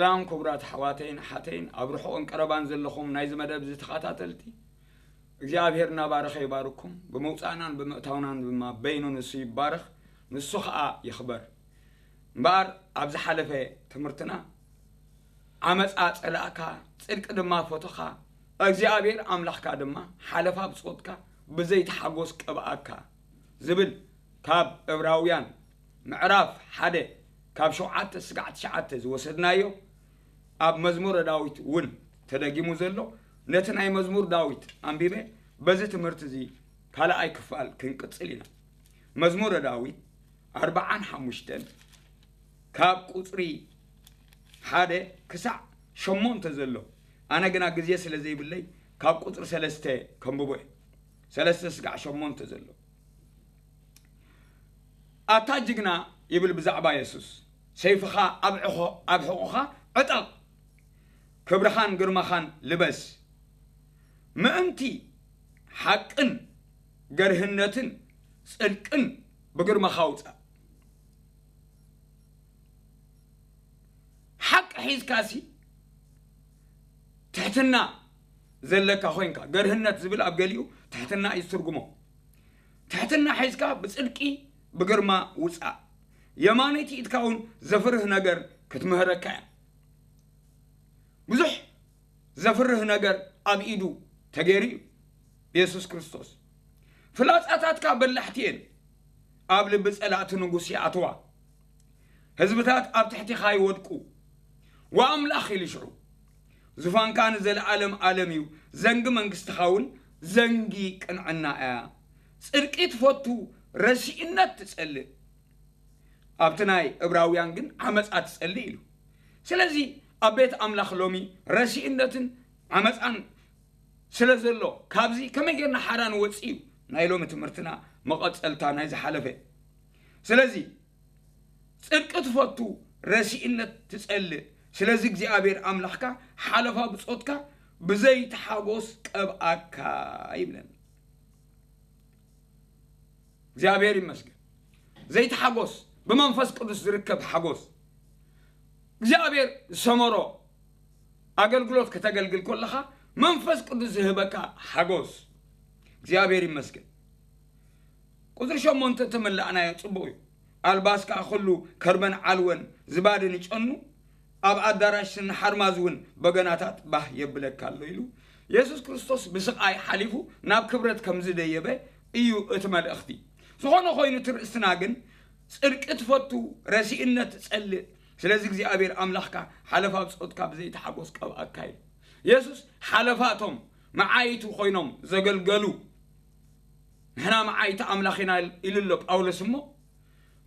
ሰላም ክቡራት ኣሕዋተይን ኣሓተይን፣ ኣብ ርሑቕን ቀረባን ዘለኹም ናይዚ መደብ እዚ ተኸታተልቲ፣ እግዚኣብሔር እናባረኸ ይባርኩም። ብምውፃእናን ብምእታውናን ድማ በይኑ ንሱ ይባረኽ፣ ንሱ ኸዓ ይኽበር። እምበኣር ኣብ ዝሓለፈ ትምህርትና ዓመፃ ጸላእካ፣ ጽድቂ ድማ ፈቶኻ፣ እግዚኣብሔር ኣምላኽካ ድማ ሓለፋ ብጾትካ ብዘይተሓጎስ ቀብኣካ ዝብል ካብ ዕብራውያን ምዕራፍ ሓደ ካብ ሸውዓተ ስጋዕ ትሽዓተ ዝወሰድናዮ፣ ኣብ መዝሙረ ዳዊት እውን ተደጊሙ ዘሎ፣ ነቲ ናይ መዝሙር ዳዊት ኣንቢበ በዚ ትምህርቲ እዚ ካልኣይ ክፋል ክንቅጽል ኢና። መዝሙረ ዳዊት ኣርብዓን ሓሙሽተን ካብ ቁጽሪ ሓደ ክሳዕ ሸሞንተ ዘሎ፣ ኣነ ግና ግዜ ስለ ዘይብለይ ካብ ቁጽሪ ሰለስተ ከንብቦ እየ። ሰለስተ ስጋዕ ሸሞንተ ዘሎ። ኣታ ጅግና ይብል ብዛዕባ የሱስ፣ ሰይፍኻ ኣብ ዕኾ-፣ ኣብ ሕቖኻ ዕጠቕ፣ ክብርኻን ግርማኻን ልበስ። ምእንቲ ሓቅን ገርህነትን ጽድቅን ብግርማኻ ውጻእ። ሓቂ ሒዝካሲ ትሕትና ዘለካ ኮይንካ፣ ገርህነት ዝብል ኣብ ገሊኡ ትሕትና እዩ ዝትርጉሞ። ትሕትና ሒዝካ ብጽድቂ ብግርማ ውጻእ። የማነይቲ ኢድካ እውን ዘፍርህ ነገር ክትምህረካ እያ። ብዙሕ ዘፍርህ ነገር ኣብ ኢዱ ተገይሩ እዩ። የሱስ ክርስቶስ፣ ፍላጻታትካ በላሕቲ እየን፣ ኣብ ልቢ ጸላእቲ ንጉስ ይኣትዋ። ህዝብታት ኣብ ትሕቲኻ ይወድቁ። ወኣምላኽ ኢሉ ሽዑ፣ ዙፋንካ ንዘለኣለም ኣለም እዩ፣ ዘንጊ መንግስትኻ እውን ዘንጊ ቅንዕና እያ። ጽድቂ ትፈቱ፣ ረሲእነት ትጸልእ። ኣብቲ ናይ ዕብራውያን ግን ዓመጻ ትጸልእ ኢሉ። ስለዚ ኣብ ቤት ኣምላኽ ሎሚ ረሲእነትን ዓመጻን ስለ ዘሎ፣ ካብዚ ከመይ ጌርና ሓራ ንወጽእ እዩ ናይ ሎሚ ትምህርትና መቐጸልታ ናይ ዝሓለፈ። ስለዚ ጽድቂ ትፈቱ፣ ረሲእነት ትጸልእ። ስለዚ እግዚኣብሔር ኣምላኽካ ሓለፋ ብጾትካ ብዘይተሓጎስ ቀብኣካ ይብለና። እግዚኣብሔር ይመስገን። ዘይተሓጎስ፣ ብመንፈስ ቅዱስ ዝርከብ ሓጎስ። እግዚኣብሔር ዝሰመሮ ኣገልግሎት ከተገልግል ከለኻ መንፈስ ቅዱስ ዝህበካ ሓጎስ። እግዚኣብሔር ይመስገን። ቁጽሪ ሸሞንተ ተመላእናዮ ጽቡቕ እዩ። ኣልባስ ከኣ ኩሉ ከርበን ዓልወን ዝባድን ይጨኑ፣ ኣብ ኣዳራሽ ስኒ ሓርማዝ እውን በገናታት ባህ የብለካ ኣሎ ኢሉ። የሱስ ክርስቶስ ብስቓይ ሓሊፉ ናብ ክብረት ከም ዝደየበ እዩ እቲ መልእኽቲ። ዝኾነ ኮይኑ እቲ ርእስትና ግን ጽድቂ ትፈቱ፣ ረሲእነት ትጸልእ። ስለዚ እግዚኣብሔር ኣምላኽካ ሓለፋ ብጾትካ ብዘይተሓጎስ ቀብኣካ ኢሉ። የሱስ ሓለፋ እቶም መዓይቱ ኮይኖም ዘገልገሉ፣ ንሕና መዓይቲ ኣምላኽ ኢና ኢሉ ኣሎ ጳውሎስ። እሞ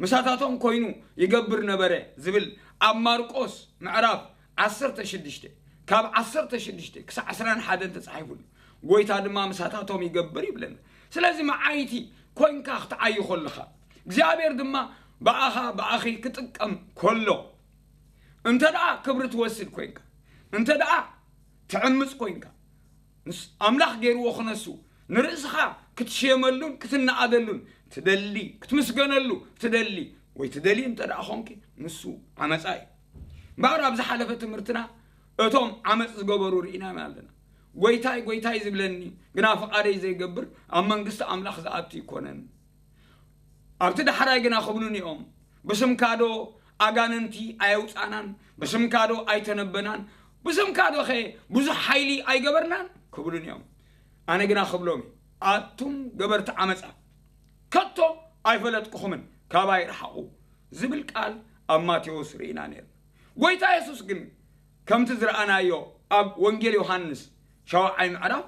ምሳታቶም ኮይኑ ይገብር ነበረ ዝብል ኣብ ማርቆስ ምዕራፍ ዓሰርተ ሽዱሽተ ካብ ዓሰርተ ሽዱሽተ ክሳዕ ዕስራን ሓደን ተጻሒፉ ኣሎ። ጎይታ ድማ ምሳታቶም ይገብር ይብለና። ስለዚ መዓይቲ ኮይንካ ክትዓዩ ከለኻ፣ እግዚኣብሔር ድማ ብኣኻ ብኣኺ ክጥቀም ከሎ፣ እንተ ደኣ ክብሪ ትወስድ ኮይንካ፣ እንተ ደኣ ትዕምጽ ኮይንካ፣ ምስ ኣምላኽ ገይርዎ ክነሱ፣ ንርእስኻ ክትሽየመሉን ክትነኣደሉን ትደሊ፣ ክትምስገነሉ ትደሊ ወይ ትደሊ እንተ ደኣ ኾንኪ፣ ንሱ ዓመጻ እዩ። እምበኣር ኣብ ዝሓለፈ ትምህርትና እቶም ዓመጽ ዝገበሩ ርኢና ኢና ኣለና። ጎይታይ፣ ጎይታይ ዝብለኒ፣ ግና ፍቓደይ ዘይገብር ኣብ መንግስቲ ኣምላኽ ዝኣቱ ኣይኮነን። ኣብቲ ዳሕራይ ግና ክብሉኒ እዮም፣ ብስምካ ዶ ኣጋንንቲ ኣየውጻእናን? ብስምካ ዶ ኣይተነበናን? ብስምካ ዶኸ ብዙሕ ሓይሊ ኣይገበርናን? ክብሉኒ እዮም። ኣነ ግና ክብሎም እየ፣ ኣቱም ገበርቲ ዓመጻ፣ ከቶ ኣይፈለጥኩኹምን፣ ካባይ ርሓቑ ዝብል ቃል ኣብ ማቴዎስ ርኢና ነይርና። ጎይታ የሱስ ግን ከምቲ ዝረኣናዮ ኣብ ወንጌል ዮሃንስ ሻውዓይ ምዕራፍ፣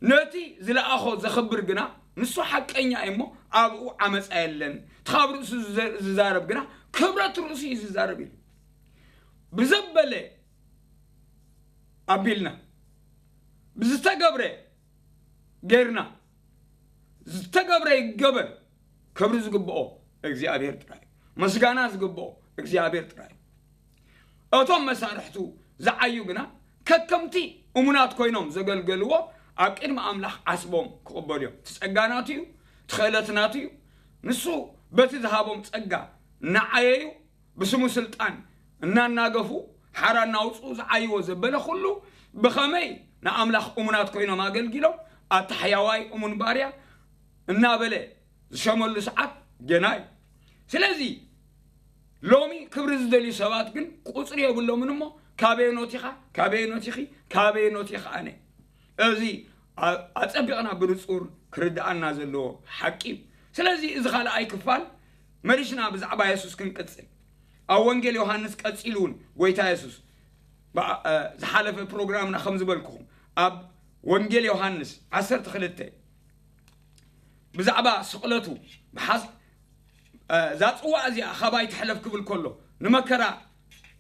ነቲ ዝለኣኾ ዘኽብር ግና ንሱ ሓቀኛ እዩ እሞ ኣብኡ ዓመፃ የለን። እቲ ካብ ርእሱ ዝዘ-፣ ዝዛረብ ግና ክብረት ርእሱ እዩ ዝዛረብ ኢሉ። ብዘበለ ኣቢልና፣ ብዝተገብረ ገይርና፣ ዝተገብረ ይገበር፣ ክብሪ ዝግብኦ እግዚኣብሔር ጥራይ እዩ። ምስጋና ዝግብኦ እግዚኣብሔር ጥራይ እዩ። እቶም መሳርሕቱ ዝዓዩ ግና ከከምቲ እሙናት ኮይኖም ዘገልገልዎ ኣብ ቅድሚ ኣምላኽ ዓስቦም ክቕበሉ እዮም። እቲ ጸጋ ናቱ እዩ፣ እቲ ክእለት ናቱ እዩ። ንሱ በቲ ዝሃቦም ጸጋ እናዓየዩ፣ ብስሙ ስልጣን እናናገፉ፣ ሓራ እናውፅኡ ዝዓይዎ ዘበለ ኩሉ ብኸመይ ንኣምላኽ እሙናት ኮይኖም ኣገልጊሎም ኣታሕያዋይ እሙን ባርያ እናበለ ዝሸመሉ ሰዓት ገና እዩ። ስለዚ ሎሚ ክብሪ ዝደልዩ ሰባት ግን ቁፅሪ የብሎምን እሞ ካበየኖት ኢኻ፣ ካበየኖት ኢኺ፣ ካበየኖት ኢኻ ኣነ እዚ ኣጸቢቕና ብንጹር ክርድኣና ዘለዎ ሓቂ እዩ። ስለዚ እዚ ካልኣይ ክፋል መሊስና ብዛዕባ የሱስ ክንቅጽል ኣብ ወንጌል ዮሃንስ ቀጺሉ እውን ጎይታ የሱስ ዝሓለፈ ፕሮግራምና ከም ዝበልኩኹም ኣብ ወንጌል ዮሃንስ ዓሰርተ ክልተ ብዛዕባ ስቕለቱ ብሓዝ እዛ ጽዋእ እዚኣ ካባይ ትሕለፍ ክብል ከሎ ንመከራ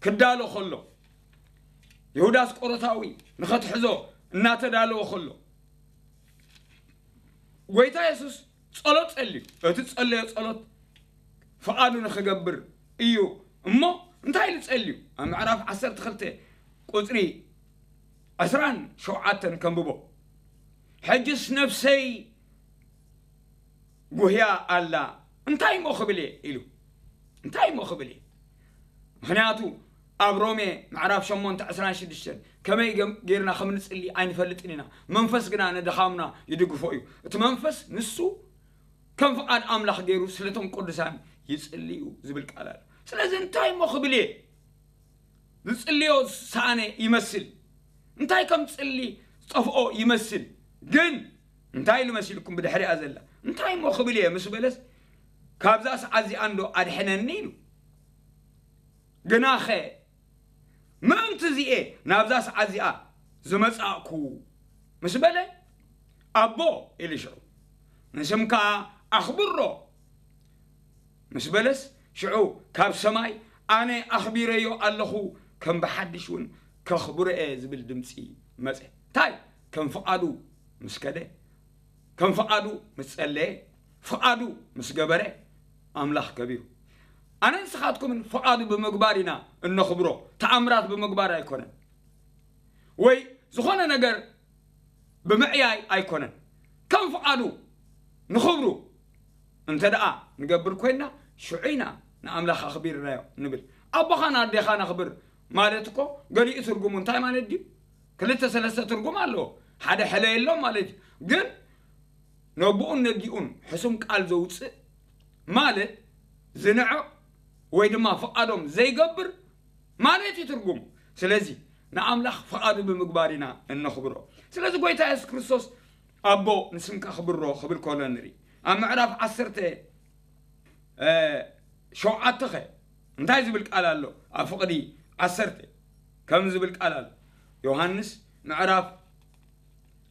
ክዳሎ ከሎ ይሁዳ ኣስቆሮታዊ ንኸትሕዞ እናተዳለወ ከሎ ጎይታ የሱስ ጸሎት ጸልዩ። እቲ ጸለዮ ጸሎት ፍቓዱ ንኽገብር እዩ እሞ እንታይ ኢሉ ጸልዩ? ኣብ ምዕራፍ ዓሰርተ ክልተ ቁጽሪ ዕስራን ሸውዓተን ከንብቦ። ሕጅስ ነፍሰይ ጉህያ ኣላ፣ እንታይ እሞ ክብል እየ ኢሉ። እንታይ እሞ ክብል እየ? ምኽንያቱ ኣብ ሮሜ ምዕራፍ ሸሞንተ ዕስራን ሽዱሽተን ከመይ ገም- ጌርና ከም ንጽሊ ኣይንፈልጥን ኢና፣ መንፈስ ግና ንድኻምና ይድግፎ እዩ። እቲ መንፈስ ንሱ ከም ፍቓድ ኣምላኽ ገይሩ ስለቶም ቅዱሳን ይጽሊ እዩ ዝብል ቃል ኣሎ። ስለዚ እንታይ እሞ ክብል እየ? ዝጽልዮ ዝሰኣነ ይመስል፣ እንታይ ከም ጽሊ ዝጠፍኦ ይመስል። ግን እንታይ ኢሉ መሲልኩም ብድሕሪኣ ዘላ እንታይ እሞ ክብል እየ ምስ በለስ ካብዛ ሰዓት እዚኣ እንዶ ኣድሕነኒ ኢሉ። ግናኸ ምእንቲ እዚኤ ናብዛ ሰዓት እዚኣ ዝመጻእኩ ምስ በለ ኣቦ ኢሉ ሽዑ ንስምካ ኣኽብሮ ምስ በለስ ሽዑ ካብ ሰማይ ኣነ ኣኽቢረዮ ኣለኹ ከም ብሓድሽ እውን ከኽብሮ እየ ዝብል ድምፂ መፀ። እንታይ ከም ፍቓዱ ምስ ከደ ከም ፍቓዱ ምስ ጸለየ ፍቓዱ ምስ ገበረ ኣምላኽ ከቢሩ። ኣነ ንስኻትኩምን ፍቓዱ ብምግባር ኢና እነኽብሮ፣ ተኣምራት ብምግባር ኣይኮነን ወይ ዝኾነ ነገር ብምዕያይ ኣይኮነን። ከም ፍቓዱ ንኽብሩ እንተ ደኣ ንገብር ኮይንና ሽዑ ኢና ንኣምላኽ ኣኽቢርናዮ ንብል። ኣቦኻን ኣዴኻን ኣኽብር ማለት እኮ ገሊኡ ትርጉሙ እንታይ ማለት ድዩ? ክልተ ሰለስተ ትርጉም ኣለዎ። ሓደ ሕለ የሎም ማለት እዩ። ግን ነቦኡን ነዲኡን ሕሱም ቃል ዘውፅእ ማለት ዝንዕቕ ወይ ድማ ፍቓዶም ዘይገብር ማለት እዩ ትርጉሙ። ስለዚ ንኣምላኽ ፍቓዱ ብምግባር ኢና እነኽብሮ። ስለዚ ጎይታ የሱስ ክርስቶስ ኣቦ ንስምካ ክብሮ ክብል ከሎ ንርኢ ኣብ ምዕራፍ ዓሰርተ ሸውዓተ ኸ እንታይ ዝብል ቃል ኣሎ? ኣብ ፍቕዲ ዓሰርተ ከም ዝብል ቃል ኣሎ። ዮሃንስ ምዕራፍ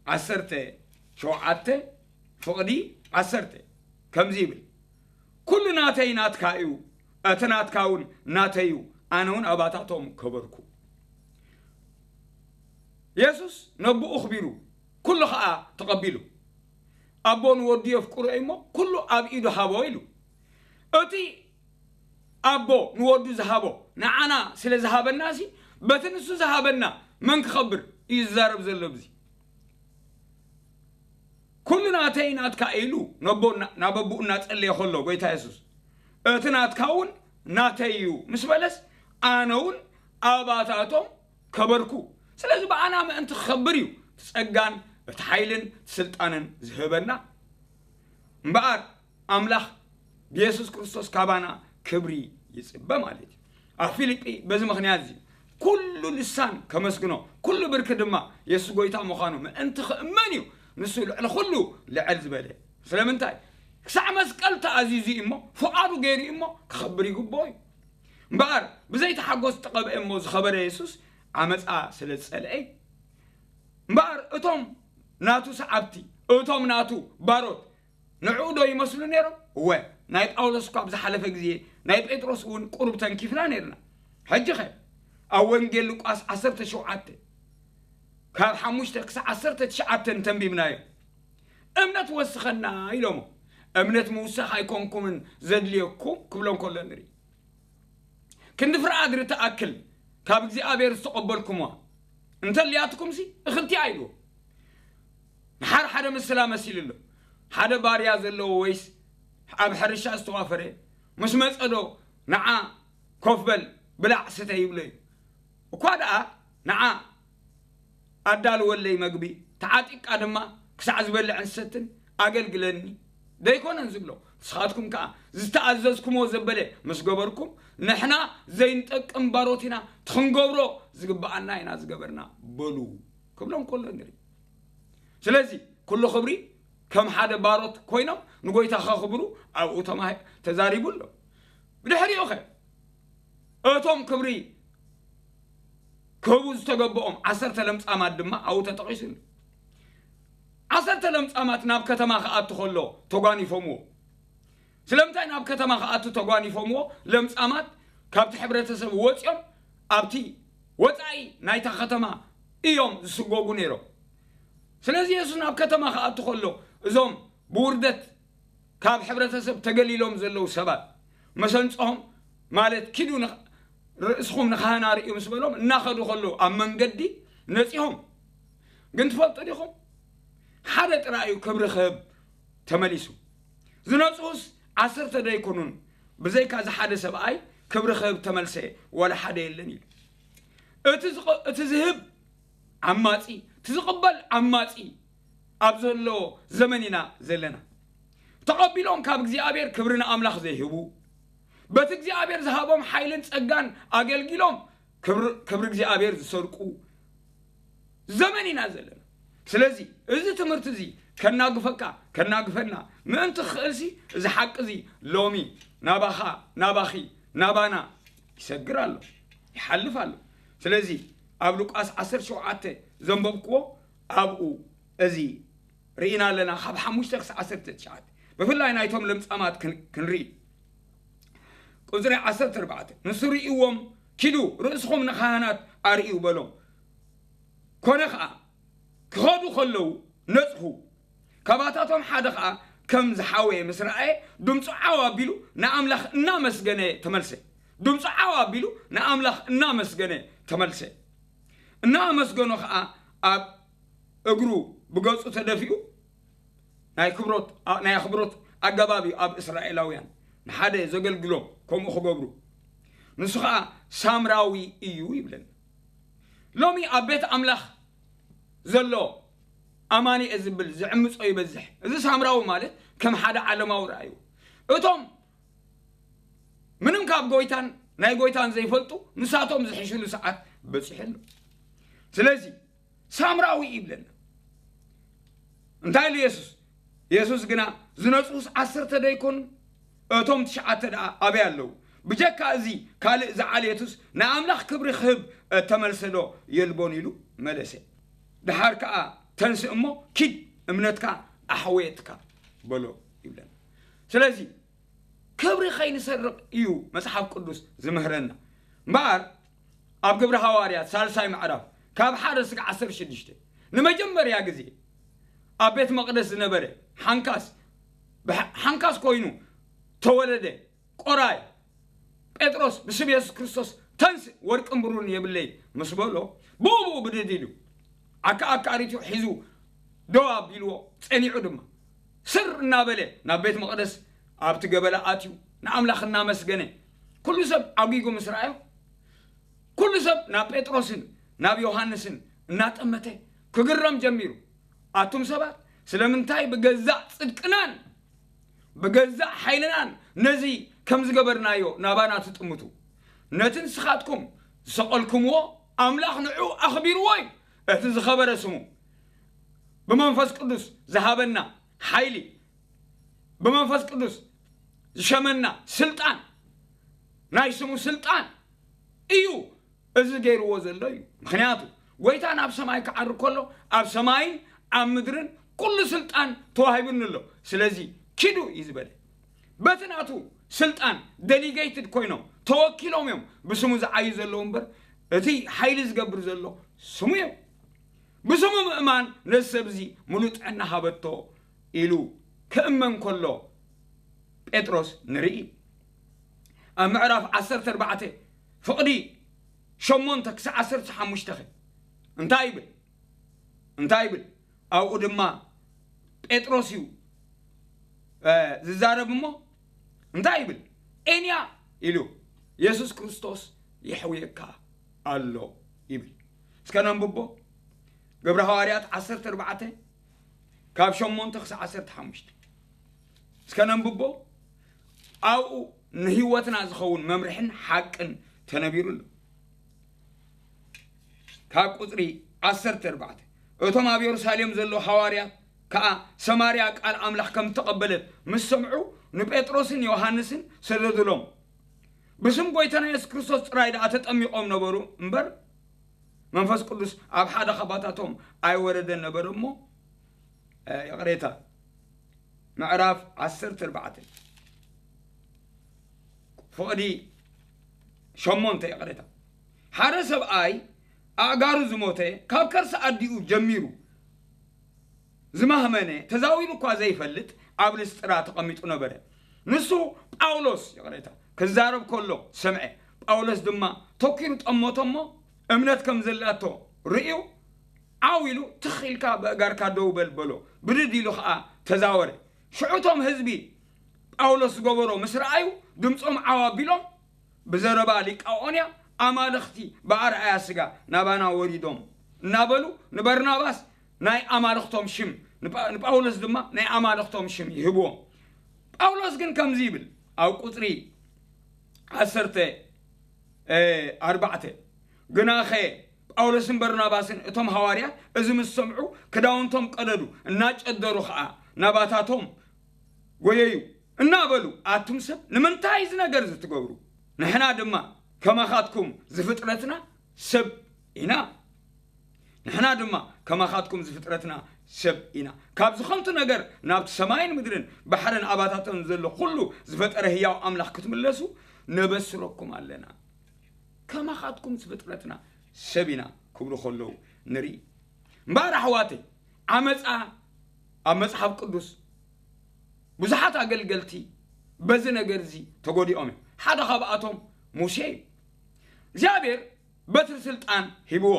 ዓሰርተ ሸውዓተ ፍቕዲ ዓሰርተ ከምዚ ይብል፣ ኩሉ ናተይ ናትካ እዩ፣ እቲ ናትካ እውን ናተይ እዩ፣ ኣነ እውን ኣባታቶም ከበርኩ። የሱስ ነብኡ ኣኽቢሩ ኩሉ ኸኣ ተቐቢሉ። ኣቦ ንወዱ የፍቅሮ እዩ እሞ ኩሉ ኣብ ኢዱ ሃቦ ኢሉ። እቲ ኣቦ ንወዱ ዝሃቦ ንዓና ስለ ዝሃበና ሲ በቲ ንሱ ዝሃበና መን ክኸብር እዩ ዝዛረብ ዘሎ ብዚ። ኩሉ ናተይ ናትካ ኢሉ ናብ ኣቦኡ እናጸለየ ከሎ ጎይታ የሱስ እቲ ናትካ እውን ናተይ እዩ ምስ በለስ ኣነ እውን ኣባታቶም ከበርኩ። ስለዚ ብኣና ምእንቲ ክኸብር እዩ እቲ ጸጋን እቲ ሓይልን እቲ ስልጣንን ዝህበና እምበኣር ኣምላኽ ብየሱስ ክርስቶስ ካባና ክብሪ ይጽበ ማለት እዩ። ኣብ ፊልጲ በዚ ምኽንያት እዚ ኩሉ ልሳን ከመስግኖ ኩሉ ብርኪ ድማ የሱስ ጎይታ ምዃኑ ምእንቲ ክእመን እዩ ንሱ ልዕሊ ኩሉ ልዕል ዝበለ። ስለምንታይ? ክሳዕ መስቀል ተኣዚዙ እዩ እሞ ፍቓዱ ገይሩ እዩ እሞ ክኸብር ይግብኦ እዩ። እምበኣር ብዘይተሓጎስ ተቐብአ እሞ ዝኸበረ የሱስ ዓመፃ ስለ ዝጸልአ እዩ። እምበኣር እቶም ናቱ ሰዓብቲ እቶም ናቱ ባሮት ንዕኡ ዶ ይመስሉ ነይሮም? እወ፣ ናይ ጳውሎስ እኳ ኣብ ዝሓለፈ ግዜ ናይ ጴጥሮስ እውን ቁሩብ ተንኪፍና ነይርና። ሕጂ ኸ ኣብ ወንጌል ሉቃስ ዓሰርተ ሸውዓተ ካብ ሓሙሽተ ክሳብ ዓሰርተ ትሽዓተ እንተንቢብናዮ እምነት ወስኸና ኢሎሞ። እምነት ምውሳኽ ኣይኮንኩምን ዘድልየኩም ክብሎም ከሎ ንርኢ። ክንዲ ፍረ ኣድሪ ትኣክል ካብ እግዚኣብሔር ዝተቐበልኩምዋ እንተልያትኩምሲ እኽልቲኣ ኢልዎ። ንሓር ሓደ ምስላ መሲሉ ኣሎ። ሓደ ባርያ ዘለዎ ወይስ ኣብ ሕርሻ ዝተዋፈረ ምስ መጸዶ ንዓ ኮፍ በል ብላዕ ስተ ይብሎ እዩ። እኳ ደኣ ንዓ ኣዳልወለይ መግቢ፣ ተዓጢቃ ድማ ክሳዕ ዝበልዕን ዝሰትን ኣገልግለኒ ደይኮነን ዝብሎ? ንስኻትኩም ከኣ ዝተኣዘዝኩሞ ዘበለ ምስ ገበርኩም፣ ንሕና ዘይንጠቅም ባሮት ኢና፣ እቲ ክንገብሮ ዝግብኣና ኢና ዝገበርና በሉ ክብሎም ከሎ ንርኢ። ስለዚ ኩሉ ክብሪ ከም ሓደ ባሮት ኮይኖም ንጎይታ ከኽብሩ ኣብኡ ተማሂ-፣ ተዛሪቡ ኣሎ። ብድሕሪኡ ኸ እቶም ክብሪ ክህቡ ዝተገብኦም ዓሰርተ ለምጻማት ድማ ኣብኡ ተጠቒሱ ኣሎ። ዓሰርተ ለምጻማት ናብ ከተማ ክኣቱ ከሎ ተጓኒፎምዎ። ስለምንታይ ናብ ከተማ ክኣቱ ተጓኒፎምዎ? ለምጻማት ካብቲ ሕብረተሰብ ወጺኦም ኣብቲ ወጻኢ ናይታ ከተማ እዮም ዝስጎጉ ነይሮም። ስለዚ የሱስ ናብ ከተማ ክኣቱ ከሎ እዞም ብውርደት ካብ ሕብረተሰብ ተገሊሎም ዘለዉ ሰባት መሰንጽኦም ማለት ኪዱ ንኽ-፣ ርእስኹም ንካህን ኣርእዩ ምስ በሎም እናኸዱ ከለዉ ኣብ መንገዲ ነጺሆም። ግን ትፈልጡ ዲኹም? ሓደ ጥራይ እዩ ክብሪ ክህብ ተመሊሱ። ዝነጽሁስ ዓሰርተ ዶ ኣይኮኑን? ብዘይካ እዚ ሓደ ሰብኣይ ክብሪ ክህብ ተመልሰ ዋላ ሓደ የለን ኢሉ። እቲ ዝቕ-፣ እቲ ዝህብ ዓማጺ፣ እቲ ዝቕበል ዓማጺ ኣብ ዘሎ ዘመን ኢና ዘለና። ተቐቢሎም ካብ እግዚኣብሔር ክብሪ ንኣምላኽ ዘይህቡ፣ በቲ እግዚኣብሔር ዝሃቦም ሓይልን ጸጋን ኣገልጊሎም ክብሪ፣ ክብሪ እግዚኣብሔር ዝሰርቁ ዘመን ኢና ዘለና። ስለዚ እዚ ትምህርቲ እዚ ከናግፈካ፣ ከናግፈና ምእንቲ ክኽእልሲ፣ እዚ ሓቂ እዚ ሎሚ ናባኻ፣ ናባኺ፣ ናባና ይሰግር ኣሎ፣ ይሓልፍ ኣሎ። ስለዚ ኣብ ሉቃስ ዓሰርተ ሸውዓተ ዘንበብክዎ ኣብኡ እዚ ርኢና ኣለና፣ ካብ ሓሙሽተ ክሳብ ዓሰርተ ትሽዓተ። ብፍላይ ናይቶም ለምጻማት ክን-፣ ክንርኢ። ቁጽሪ ዓሰርተ ኣርባዕተ፣ ንሱ ርእይዎም፣ "ኪዱ ርእስኹም ንኻህናት ኣርእዩ" በሎም። ኮነ ኸኣ፣ ክኸዱ ከለዉ ነጽሁ። ካባታቶም ሓደ ኸኣ ከም ዝሓወየ ምስ ረኣየ፣ ድምጹ ዓው ኣቢሉ ንኣምላኽ እናመስገነ ተመልሰ። ድምጹ ዓው ኣቢሉ ንኣምላኽ እናመስገነ ተመልሰ። እናኣመስገኖ ኸኣ ኣብ እግሩ ብገጹ ተደፊኡ፣ ናይ ክብሮት፣ ናይ ኣኽብሮት ኣገባብ እዩ ኣብ እስራኤላውያን ንሓደ ዘገልግሎም ከምኡ ክገብሩ። ንሱ ኸኣ ሳምራዊ እዩ ይብለና። ሎሚ ኣብ ቤት ኣምላኽ ዘሎ ኣማኒ እየ ዝብል ዝዕምጾ ይበዝሕ። እዚ ሳምራዊ ማለት ከም ሓደ ዓለማዊ ረኣዩ። እቶም ምንም ካብ ጎይታን ናይ ጎይታን ዘይፈልጡ ንሳቶም ዝሕሽሉ ሰዓት በጺሑ ኣሎ። ስለዚ ሳምራዊ ይብለና። እንታይ ኢሉ የሱስ? የሱስ ግና፣ "ዝነጽሁስ ዓሰርተ ዶ ኣይኮኑን? እቶም ትሽዓተ ደኣ ኣበይ ኣለዉ? ብጀካ እዚ ካልእ ዝዓልየቱስ ንኣምላኽ ክብሪ ክህብ እተመልሰ ዶ የልቦን?" ኢሉ መለሰ። ደሓር ከኣ፣ "ተንስእ እሞ ኪድ፣ እምነትካ ኣሕወየትካ" በሎ ይብለና። ስለዚ ክብሪ ከይንሰርቕ እዩ መጽሓፍ ቅዱስ ዝምህረና። እምበኣር ኣብ ግብሪ ሃዋርያት ሳልሳይ ምዕራፍ ካብ ሓደ እስከ ዓሰርተ ሽዱሽተ ንመጀመርያ ግዜ ኣብ ቤት መቕደስ ዝነበረ ሓንካስ፣ ብሓ-፣ ሓንካስ ኮይኑ ተወለደ። ቆራይ ጴጥሮስ ብስም የሱስ ክርስቶስ፣ "ተንስእ፣ ወርቅን ብሩርን የብለይ" ምስ በሎ፣ ብኡ ብኡ ብድድ ኢሉ ዓካ ኣካሪቱ ሒዙ ደው ኣቢልዎ፣ ጸኒዑ ድማ ስር እናበለ ናብ ቤት መቕደስ ኣብቲ ገበላ ኣትዩ ንኣምላኽ እናመስገነ፣ ኩሉ ሰብ ዓጒጉ ምስ ረኣዮ፣ ኩሉ ሰብ ናብ ጴጥሮስን ናብ ዮሃንስን እናጠመተ ክግረም ጀሚሩ። ኣቱም ሰባት፣ ስለምንታይ ብገዛእ ጽድቅናን ብገዛእ ሓይልናን ነዚ ከም ዝገበርናዮ ናባና ትጥምቱ? ነቲ ንስኻትኩም ዝሰቐልኩምዎ ኣምላኽ ንዑ ኣኽቢርዎ እዩ። እቲ ዝኸበረ ስሙ ብመንፈስ ቅዱስ ዝሃበና ሓይሊ፣ ብመንፈስ ቅዱስ ዝሸመና ስልጣን፣ ናይ ስሙ ስልጣን እዩ እዚ ገይርዎ ዘሎ እዩ። ምኽንያቱ፣ ጎይታ ናብ ሰማይ ክዓርግ ከሎ፣ ኣብ ሰማይን ኣብ ምድርን ኩሉ ስልጣን ተዋሂቡኒ ኣሎ። ስለዚ ኪዱ እዩ ዝበለ። በቲ ናቱ ስልጣን ደሊጌትድ ኮይኖም፣ ተወኪሎም እዮም ብስሙ ዝዓዩ ዘለዉ እምበር፣ እቲ ሓይሊ ዝገብር ዘሎ ስሙ እዩ። ብስሙ ምእማን ነዚ ሰብ እዚ ምሉእ ጥዕና ሃበቶ ኢሉ ክእመን ከሎ ጴጥሮስ ንርኢ። ኣብ ምዕራፍ ዓሰርተ ኣርባዕተ ፍቕዲ ሸሞንተ ክሳብ ዓሰርተ ሓሙሽተ ኸ እንታይ ይብል? እንታይ ይብል? ኣብኡ ድማ ጴጥሮስ እዩ፣ እ፣ ዝዛረብ እሞ እንታይ ይብል? "ኤንያ" ኢሉ፣ "የሱስ ክርስቶስ የሕውየካ ኣሎ" ይብል። እስከ ነንብቦ። ግብረ ሃዋርያት ዓሰርተ ኣርባዕተ ካብ ሸሞንተ ክሳብ ዓሰርተ ሓሙሽተ እስከ ነንብቦ። ኣብኡ ንህይወትና ዝኸውን መምርሕን ሓቅን ተነቢሩ ኣሎ። ካብ ቁፅሪ ዓሰርተ ኣርባዕተ እቶም ኣብ የሩሳሌም ዘለዉ ሃዋርያት ከኣ ሰማርያ ቃል ኣምላኽ ከም እተቐበለት ምስ ሰምዑ ንጴጥሮስን ዮሃንስን ሰደዱሎም። ብስም ጐይታና የሱስ ክርስቶስ ጥራይ ደኣ ተጠሚቖም ነበሩ እምበር መንፈስ ቅዱስ ኣብ ሓደ ካባታቶም ኣይወረደን ነበረ እሞ ይቕሬታ ምዕራፍ ዓሰርተ ኣርባዕተ ፍቕዲ ሸሞንተ ይቕሬታ ሓደ ሰብኣይ ኣእጋሩ ዝሞተ ካብ ከርሲ ኣዲኡ ጀሚሩ ዝማህመነ ተዛዊሩ እኳ ዘይፈልጥ ኣብ ልስጥራ ተቐሚጡ ነበረ። ንሱ ጳውሎስ ይቕሬታ ክዛረብ ከሎ ሰምዐ። ጳውሎስ ድማ ተኪሩ ጠመቶ እሞ እምነት ከም ዘላቶ ርእዩ ዓው ኢሉ ትኽ ኢልካ በእጋርካ ደው በል በሎ። ብድድ ኢሉ ኸዓ ተዛወረ። ሽዑቶም ህዝቢ ጳውሎስ ዝገበሮ ምስ ረኣዩ ድምፆም ዓው ኣቢሎም ብዘረባ ሊቃኦንያ ኣማልኽቲ ብኣርኣያ ስጋ ናባና ወሪዶም እናበሉ ንበርናባስ ናይ ኣማልኽቶም ሽም ንጳውሎስ ድማ ናይ ኣማልኽቶም ሽም ይህብዎም። ጳውሎስ ግን ከምዚ ይብል ኣብ ቁፅሪ ዓሰርተ ኣርባዕተ ግናኸ ጳውሎስን በርናባስን እቶም ሃዋርያት እዚ ምስ ሰምዑ ክዳውንቶም ቀደዱ፣ እናጨደሩ ኸዓ ናባታቶም ጎየዩ እናበሉ ኣቱም ሰብ ንምንታይ እዚ ነገር እዚ ትገብሩ? ንሕና ድማ ከማኻትኩም ዝፍጥረትና ሰብ ኢና። ንሕና ድማ ከማኻትኩም ዝፍጥረትና ሰብ ኢና። ካብ ዝኸንቱ ነገር ናብቲ ሰማይን ምድርን ባሕርን ኣባታተን ዘሎ ኩሉ ዝፈጠረ ህያው ኣምላኽ ክትምለሱ ነበስረኩም ኣለና። ከማኻትኩም ዝፍጥረትና ሰብ ኢና ክብሉ ከለዉ ንርኢ። እምበኣር ኣሕዋተይ ዓመፃ ኣብ መፅሓፍ ቅዱስ ብዙሓት ኣገልገልቲ በዚ ነገር እዚ ተጎዲኦም እዮም። ሓደ ካብኣቶም ሙሴ እዩ። እግዚኣብሔር በትሪ ስልጣን ሂብዎ።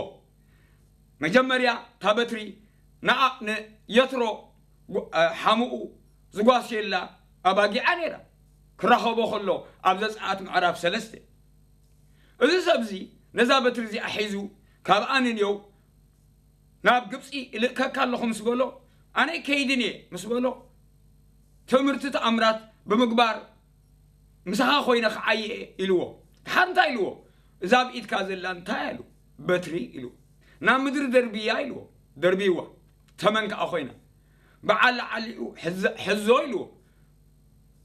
መጀመርያ እታ በትሪ ንኣ ንየትሮ ሓሙኡ ዝጓስየላ ኣባጊዓ ነይራ ክራኸቦ ከሎ ኣብ ዘፀኣት ምዕራፍ ሰለስተ እዚ ሰብዚ ነዛ በትሪ እዚኣ ሒዙ ካብ ኣንንዮው ናብ ግብፂ እልእከካ ኣለኹ ምስ በሎ ኣነ ከይድን እየ ምስ በሎ ትእምርቲ ተኣምራት ብምግባር ምሳኻ ኮይነ ክዓይየ ኢልዎ። ድሓር እንታይ ኢልዎ? እዛ ኣብ ኢድካ ዘላ እንታይ ኣሉ? በትሪ ኢልዎ። ናብ ምድሪ ደርብያ ኢልዎ። ደርብይዋ። ተመን ከዓ ኮይና በዓል ዓሊኡ ሕዞ ኢልዎ።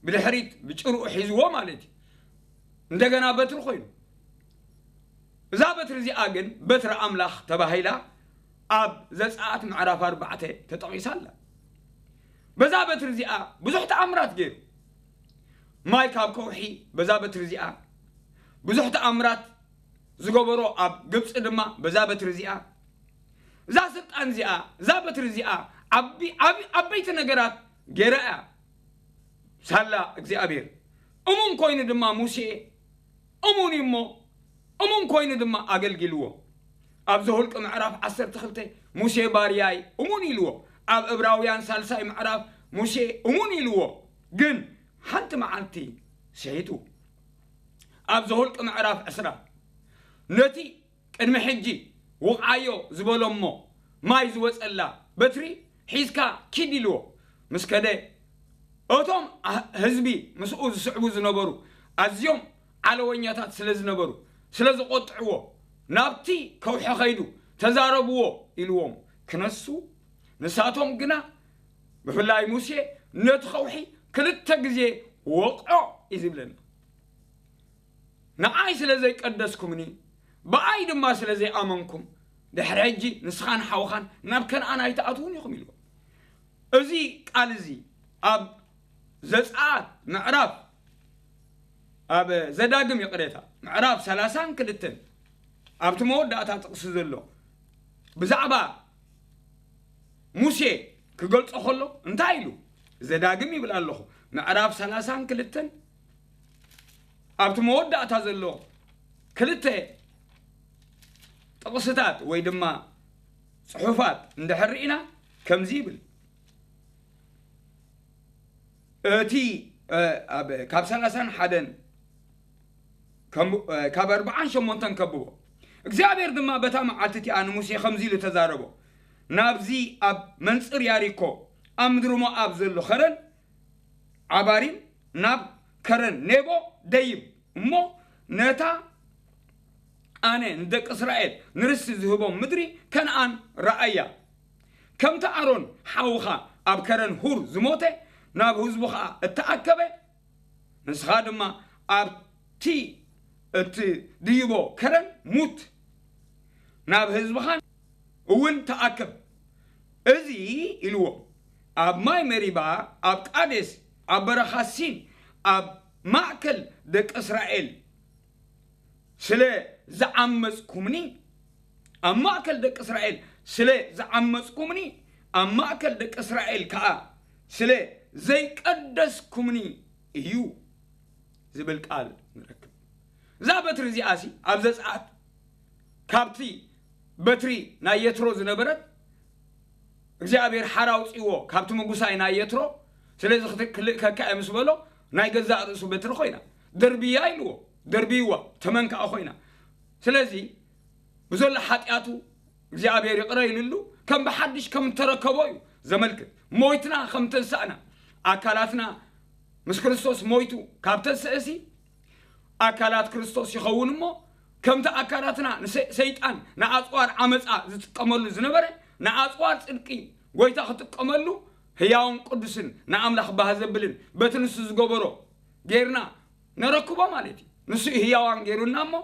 ብድሕሪት ብጭርኡ ሒዝዎ ማለት እዩ። እንደገና በትሪ ኮይኑ እዛ በትሪ እዚኣ ግን በትሪ ኣምላኽ ተባሂላ ኣብ ዘፀኣት ምዕራፍ ኣርባዕተ ተጠቒሳ ኣላ። በዛ በትሪ እዚኣ ብዙሕ ተኣምራት ገይሩ። ማይ ካብ ከውሒ በዛ በትሪ እዚኣ ብዙሕ ተኣምራት ዝገበሮ ኣብ ግብፂ ድማ በዛ በትሪ እዚኣ እዛ ስልጣን እዚኣ እዛ በትሪ እዚኣ ዓበይቲ ነገራት ገይራ እያ። ሳላ እግዚኣብሔር እሙን ኮይኑ ድማ ሙሴ እሙን እዩ እሞ እሙን ኮይኑ ድማ ኣገልጊልዎ። ኣብ ዘሁልቂ ምዕራፍ ዓሰርተ ክልተ ሙሴ ባርያይ እሙን ኢልዎ። ኣብ እብራውያን ሳልሳይ ምዕራፍ ሙሴ እሙን ኢልዎ። ግን ሓንቲ መዓልቲ ስሒቱ። ኣብ ዘሁልቂ ምዕራፍ ዕስራ ነቲ ቅድሚ ሕጂ ውቕዓዮ ዝበሎ እሞ ማይ ዝወፀላ በትሪ ሒዝካ ኪድ ኢልዎ። ምስ ከደ እቶም ህዝቢ ምስኡ ዝስዕቡ ዝነበሩ ኣዝዮም ዓለወኛታት ስለ ዝነበሩ ስለ ዝቆጥዕዎ ናብቲ ከውሒ ኸይዱ ተዛረብዎ ኢልዎም ክነሱ ንሳቶም ግና ብፍላይ ሙሴ ነቲ ከውሒ ክልተ ግዜ ወቕዖ እዩ ዝብለና። ንዓይ ስለ ዘይቀደስኩምኒ ብኣይ ድማ ስለ ዘይኣመንኩም ድሕሪ ሕጂ ንስኻን ሓውኻን ናብ ከነኣን ኣይትኣትውን ኢኹም ኢልዎ። እዚ ቃል እዚ ኣብ ዘፀኣት ምዕራፍ ኣብ ዘዳግም ይቕሬታ ምዕራፍ ሰላሳን ክልተን ኣብቲ መወዳእታ ጥቕሲ ዘሎ ብዛዕባ ሙሴ ክገልጾ ከሎ እንታይ ኢሉ? ዘዳግም ይብል ኣለኹ ምዕራፍ ሰላሳን ክልተን ኣብቲ መወዳእታ ዘሎ ክልተ ጥቕስታት ወይ ድማ ፅሑፋት እንድሕር ርኢና ከምዚ ይብል እቲ ካብ ሰላሳን ሓደን ካብ ኣርባዓን ሸሞንተን ከብቦ እግዚኣብሔር ድማ በታ መዓልቲ እቲኣ ንሙሴ ከምዚ ኢሉ ተዛረቦ፣ ናብዚ ኣብ መንጽር ያሪኮ ኣብ ምድሪ ሞኣብ ዘሎ ኸረን ዓባሪም ናብ ከረን ኔቦ ደይብ እሞ ነታ ኣነ ንደቂ እስራኤል ንርስቲ ዝህቦም ምድሪ ከነኣን ረኣያ። ከምቲ ኣሮን ሓውኻ ኣብ ከረን ሁር ዝሞተ ናብ ህዝቡ ኸኣ እተኣከበ ንስኻ ድማ ኣብቲ እትድይቦ ከረን ሙት፣ ናብ ህዝብኻን እውን ተኣከብ። እዚ ኢልዎ ኣብ ማይ መሪባ ኣብ ቃዴስ ኣብ በረኻ ሲን ኣብ ማእከል ደቂ እስራኤል ስለ ዝዓመጽኩምኒ ኣብ ማእከል ደቂ እስራኤል ስለ ዝዓመጽኩምኒ ኣብ ማእከል ደቂ እስራኤል ከኣ ስለ ዘይቀደስኩምኒ እዩ ዝብል ቃል ንረክብ። እዛ በትሪ እዚኣ ሲ ኣብ ዘጸኣት ካብቲ በትሪ ናይ የትሮ ዝነበረት እግዚኣብሔር ሓር ኣውፅዎ ካብቲ ምጉሳይ ናይ የትሮ። ስለዚ ክልእከካ እየ ምስ በሎ ናይ ገዛእ ርእሱ በትሪ ኮይና። ደርብያ ኢልዎ፣ ደርብይዋ፣ ተመን ከዓ ኮይና። ስለዚ ብዘሎ ሓጢኣቱ እግዚኣብሔር ይቕረ ኢልሉ ከም ብሓድሽ ከም እተረከቦ እዩ ዘመልክት። ሞይትና ከም ተንሳእና ኣካላትና ምስ ክርስቶስ ሞይቱ ካብ ተንስእሲ ኣካላት ክርስቶስ ይኸውን እሞ ከምቲ ኣካላትና ንሰይጣን ንኣፅዋር ዓመፃ ዝጥቀመሉ ዝነበረ ንኣፅዋር ፅድቂ ጎይታ ክጥቀመሉ ህያውን ቅዱስን ንኣምላኽ ባህ ዘብልን በቲ ንሱ ዝገበሮ ጌርና ነረክቦ ማለት እዩ። ንሱ እዩ ህያዋን ጌሩና እሞ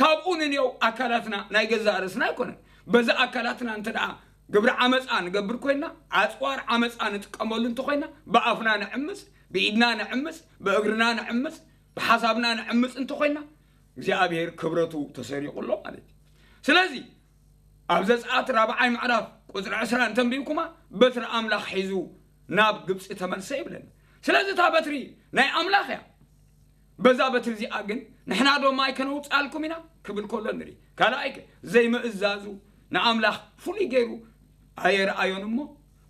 ካብኡ ንንየው ኣካላትና ናይ ገዛእ ርእስና ኣይኮነን። በዛ ኣካላትና እንተ ደኣ ግብሪ ዓመፃ ንገብር ኮይና ኣፅዋር ዓመፃ ንጥቀመሉ እንተኮይና ብኣፍና ንዕምፅ፣ ብኢድና ንዕምፅ፣ ብእግርና ንዕምፅ፣ ብሓሳብና ንዕምፅ እንተኮይና እግዚኣብሔር ክብረቱ ተሰሪቑ ኣሎ ማለት እዩ። ስለዚ ኣብ ዘጸኣት ራብዓይ ምዕራፍ ቁፅሪ ዕስራ እንተንቢብኩማ በትሪ ኣምላኽ ሒዙ ናብ ግብፂ ተመልሰ ይብለና። ስለዚ እታ በትሪ ናይ ኣምላኽ እያ። በዛ በትሪ እዚኣ ግን ንሕና ዶ ማይ ከነውፅኣልኩም ኢና ክብል ከሎ ንርኢ። ካልኣይ ከ ዘይምእዛዙ ንኣምላኽ ፍሉይ ገይሩ ኣየረኣዮን እሞ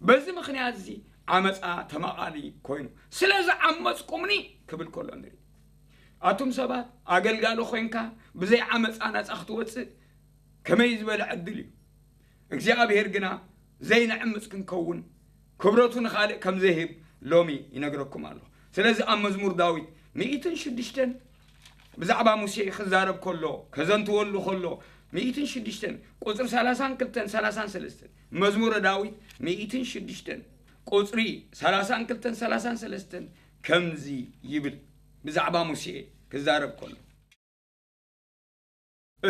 በዚ ምኽንያት እዚ ዓመፃ ተማቓሊ ኮይኑ ስለ ዝዓመፅኩምኒ ክብል ከሎ ንርኢ። ኣቱም ሰባት ኣገልጋሊ ኮይንካ ብዘይ ዓመፃ ናፃ ክትወፅእ ከመይ ዝበለ ዕድል እዩ። እግዚኣብሔር ግና ዘይንዕምፅ ክንከውን ክብረቱ ንኻልእ ከም ዘይህብ ሎሚ ይነግረኩም ኣለኹ። ስለዚ ኣብ መዝሙር ዳዊት ሚእትን ሽዱሽተን ብዛዕባ ሙሴ ክዛረብ ከሎ ከዘንትወሉ ከሎ ሚእትን ሽዱሽተን ቁፅሪ ሰላሳን ክልተን ሰላሳን ሰለስተን መዝሙረ ዳዊት ሚእትን ሽዱሽተን ቁፅሪ ሰላሳን ክልተን ሰላሳን ሰለስተን ከምዚ ይብል። ብዛዕባ ሙሴ ክዛረብ ከሎ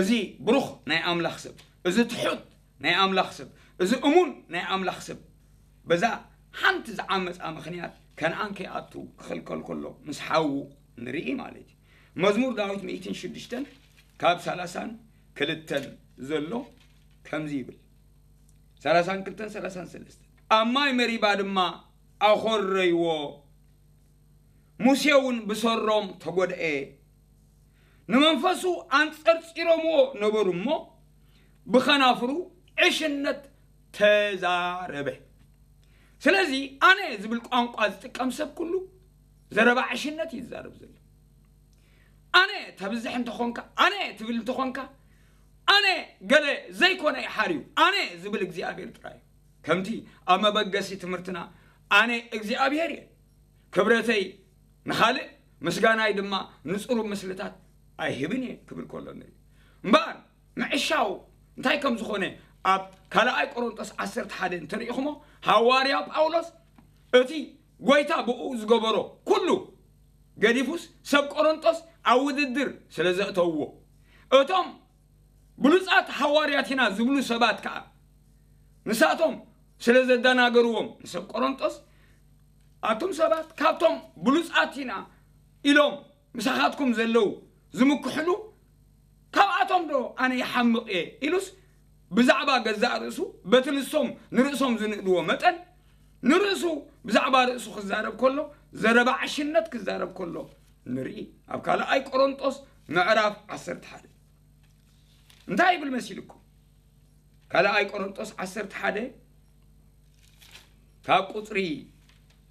እዚ ብሩኽ ናይ ኣምላኽ ሰብ፣ እዚ ትሑት ናይ ኣምላኽ ሰብ፣ እዚ እሙን ናይ ኣምላኽ ሰብ በዛ ሓንቲ ዝዓመፃ ምኽንያት ከነኣን ከይኣቱ ክኽልከል ከሎ ምስ ሓዉ ንርኢ ማለት እዩ። መዝሙር ዳዊት ሚእትን ሽዱሽተን ካብ ሰላሳን ክልተን ዘሎ ከምዚ ይብል። ሰላሳን ክልተን ሰላሳን ሰለስተን ኣብ ማይ መሪባ ድማ ኣኾረይዎ፣ ሙሴ እውን ብሰሮም ተጎድኤ። ንመንፈሱ ኣንጸርጺሮምዎ ነበሩ እሞ ብኸናፍሩ ዕሽነት ተዛረበ። ስለዚ ኣነ ዝብል ቋንቋ ዝጥቀም ሰብ ኩሉ ዘረባ ዕሽነት እዩ ዝዛረብ ዘሎ። ኣነ ተብዝሕ እንተኾንካ ኣነ ትብል እንተኾንካ ኣነ ገለ ዘይኮነ ይሓርዩ ኣነ ዝብል እግዚኣብሔር ጥራይ እዩ። ከምቲ ኣብ መበገሲ ትምህርትና ኣነ እግዚኣብሔር እየ፣ ክብረተይ ንኻልእ ምስጋናይ ድማ ንጽሩብ ምስልታት ኣይህብን እየ ክብል ከሎ ንርኢ። እምበኣር ምዕሻው እንታይ ከም ዝኾነ ኣብ ካልኣይ ቆሮንጦስ ዓሰርተ ሓደ እንተሪኢኹሞ ሃዋርያ ጳውሎስ እቲ ጎይታ ብኡ ዝገበሮ ኩሉ ገዲፉስ ሰብ ቆሮንጦስ ኣብ ውድድር ስለ ዘእተውዎ እቶም ብሉጻት ሃዋርያት ኢና ዝብሉ ሰባት ከኣ ንሳቶም ስለ ዘደናገርዎም ንሰብ ቆሮንጦስ ኣቱም ሰባት ካብቶም ብሉጻት ኢና ኢሎም ምሳኻትኩም ዘለዉ ዝምክሕሉ ካብኣቶም ዶ ኣነ ይሓምቕ እየ ኢሉስ ብዛዕባ ገዛእ ርእሱ በቲ ንሶም ንርእሶም ዝንእድዎ መጠን ንርእሱ ብዛዕባ ርእሱ ክዛረብ ከሎ ዘረባ ዕሽነት ክዛረብ ከሎ ንርኢ። ኣብ ካልኣይ ቆሮንጦስ ምዕራፍ ዓሰርተ ሓደ እንታይ ይብል መሲልኩም? ካልኣይ ቆሮንጦስ ዓሰርተ ሓደ ካብ ቁፅሪ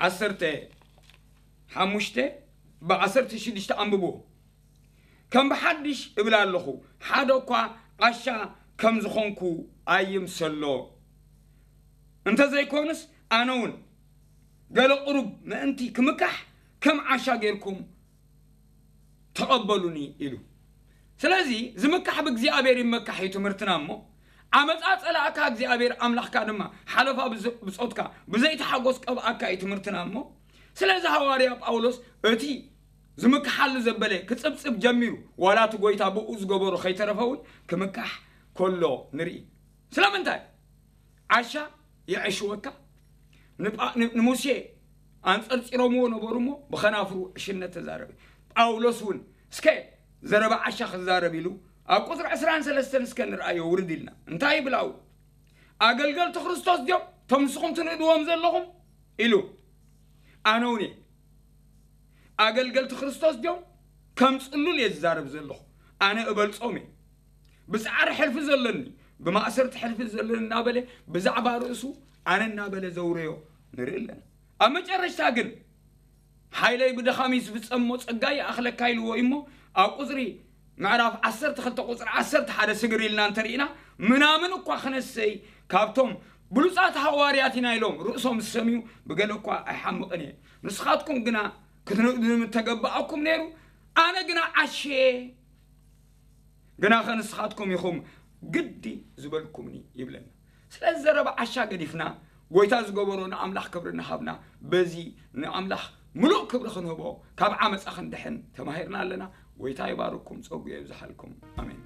ዓሰርተ ሓሙሽተ ብዓሰርተ ሽዱሽተ ኣንብብዎ። ከም ብሓድሽ እብል ኣለኹ፣ ሓደ እኳ ዓሻ ከም ዝኾንኩ ኣይምሰሎ። እንተዘይኮኑስ ኣነ እውን ገለ ቁሩብ ምእንቲ ክምካሕ ከም ዓሻ ጌርኩም ተቐበሉኒ ኢሉ። ስለዚ ዝምካሕ ብእግዚኣብሔር ይመካሕ እዩ ትምህርትና እሞ፣ ዓመፃ ፀላእካ እግዚኣብሔር ኣምላኽካ ድማ ሓለፋ ብዝ- ብፆትካ ብዘይተሓጎስ ቀብኣካ እዩ ትምህርትና እሞ፣ ስለዚ ሃዋርያ ጳውሎስ እቲ ዝምክሓሉ ዘበለ ክፅብፅብ ጀሚሩ፣ ዋላ እቲ ጎይታ ብኡ ዝገበሮ ከይተረፈ እውን ክምካሕ ከሎ ንርኢ። ስለምንታይ? ዓሻ የዕሽወካ። ንጳ- ን- ንሙሴ ኣንፀርፂሮምዎ ነበሩ እሞ ብኸናፍሩ ዕሽነት ተዛረበ። ጳውሎስ እውን እስከ ዘረባ ዓሻ ክዛረብ ኢሉ ኣብ ቁፅሪ ዕስራን ሰለስተን እስከ ንርኣዮ ውርድ ኢልና እንታይ ይብል ኣብኡ? ኣገልገልቲ ክርስቶስ ድዮም እቶም ንስኹም ትንእድዎም ዘለኹም ኢሉ? ኣነ እውን እየ። ኣገልገልቲ ክርስቶስ ድዮም ከም ፅሉል እየ ዝዛረብ ዘለኹ። ኣነ እበልፆም እየ። ብፃዕሪ ሕልፊ ዘለኒ፣ ብማእሰርቲ ሕልፊ ዘለኒ እናበለ ብዛዕባ ርእሱ ኣነ እናበለ ዘውረዮ ንርኢ ኣለና። ኣብ መጨረሽታ ግን ሓይለይ ብድኻም እዩ ዝፍፀም እሞ ጸጋይ ይኣኽለካ ኢልዎ እዩ እሞ ኣብ ቁፅሪ ምዕራፍ ዓሰርተ ክልተ ቁፅሪ ዓሰርተ ሓደ ስግር ኢልና እንተርኢና ምናምን እኳ ክነሰይ ካብቶም ብሉፃት ሃዋርያት ኢና ኢሎም ርእሶም ዝሰምዩ ብገለ እኳ ኣይሓምቕን እየ። ንስኻትኩም ግና ክትንእዱ ምተገባኣኩም ነይሩ፣ ኣነ ግና ዓሸየ። ግናኸ ንስኻትኩም ኢኹም ግዲ ዝበልኩምኒ ይብለና። ስለዚ ዘረባ ዓሻ ገዲፍና ጎይታ ዝገበሮ ንኣምላኽ ክብሪ እናሃብና በዚ ንኣምላኽ ምሉእ ክብሪ ክንህቦ ካብ ዓመፃ ክንድሕን ተማሂርና ኣለና። ጎይታ ይባርኩም፣ ፀጉ የብዝሓልኩም። ኣሜን።